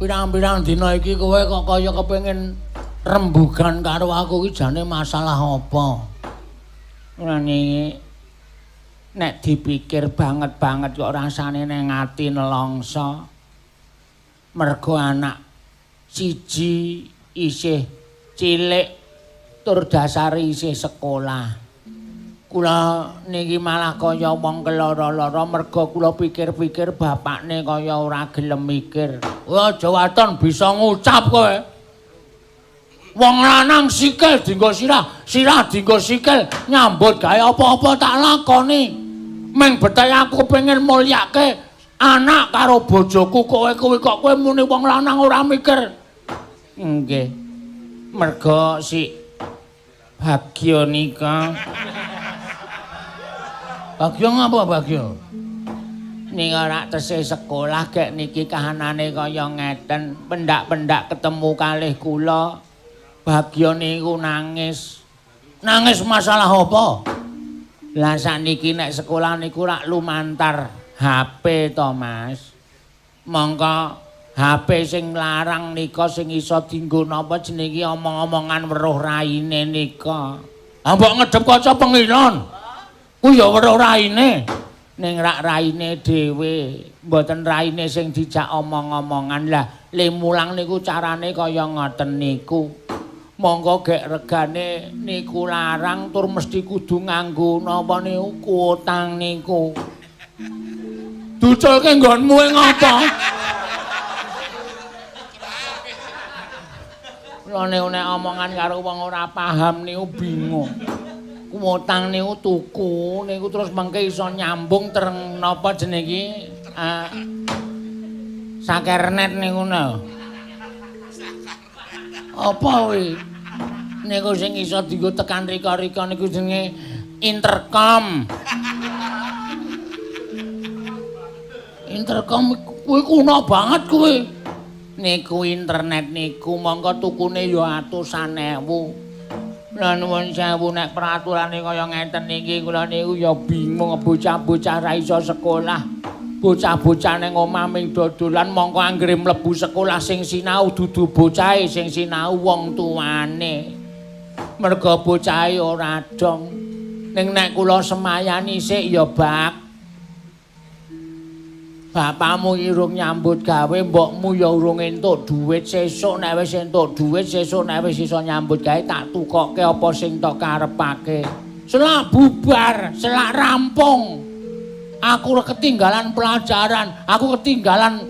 Pirang-pirang dina iki kowe kok kaya kepengin rembugan karo aku iki jane masalah apa? Rani nek dipikir banget-banget kok rasane ning ati nelongso. Mergo anak siji isih cilik tur dasare isih sekolah. Kula niki malah kaya wong keloro-loro mergo kula pikir-pikir bapakne kaya ora gelem mikir. Kowe aja waton bisa ngucap kowe. Wong lanang sikil dienggo sirah, sirah dienggo sikil, nyambut gawe apa-apa tak lakoni. Ming bethe aku pengen mulyake anak karo bojoku, kowe kuwi kok kowe muni wong lanang ora mikir. Nggih. Mergo si Bagyo nika. Bagyo ngapa Bagyo? Nika rak tesih sekolah gek niki kahanane kaya ngeten, pendak-pendak ketemu kalih kula. Bagyo niku nangis. Nangis masalah apa? Lah sakniki nek sekolah niku rak lumantar HP to, Mas. Mongko HP sing larang nika sing iso dienggo napa jenenge omong-omongan weruh raine nika. Ah mbok ngedep kaca pengilon. Ku ya weruh raine. Ning rak raine dhewe, mboten raine sing dijak omong-omongan. Lah le mulang niku carane kaya ngoten niku. Monggo gek regane niku larang tur mesti kudu nganggo napa niku kuotang niku. Duculke nggonmu e ngapa? Kula niku nek omongan karo wong ora paham niku bingung. Kuotang niku tuku niku terus mengke iso nyambung tereng napa jenenge iki? Sakernet niku lho. Apa kuwi? Niku sing iso dienggo tekan rika-rika niku jenenge intercom. Intercom kuwi kuno banget kuwi. Niku internet niku mongko tukune ya atusan ewu. Lah nuwun sewu nek peraturane kaya ngeten niki kula niku ya bingung, bocah-bocah ra iso sekolah. Bocah-bocah ning omah ming dodolan, mongko anggere mlebu sekolah sing sinau dudu bocahe, sing sinau wong tuane. Mergo bocahe ora dong. Ning nek kula semayani sik ya bak. Bapakmu iki urung nyambut gawe, mbokmu ya urung entuk dhuwit. Sesuk nek wis entuk dhuwit, sesuk nek wis iso nyambut gawe tak tukokke apa sing tok karepake. Selak bubar, selak rampung. Aku ketinggalan pelajaran, aku ketinggalan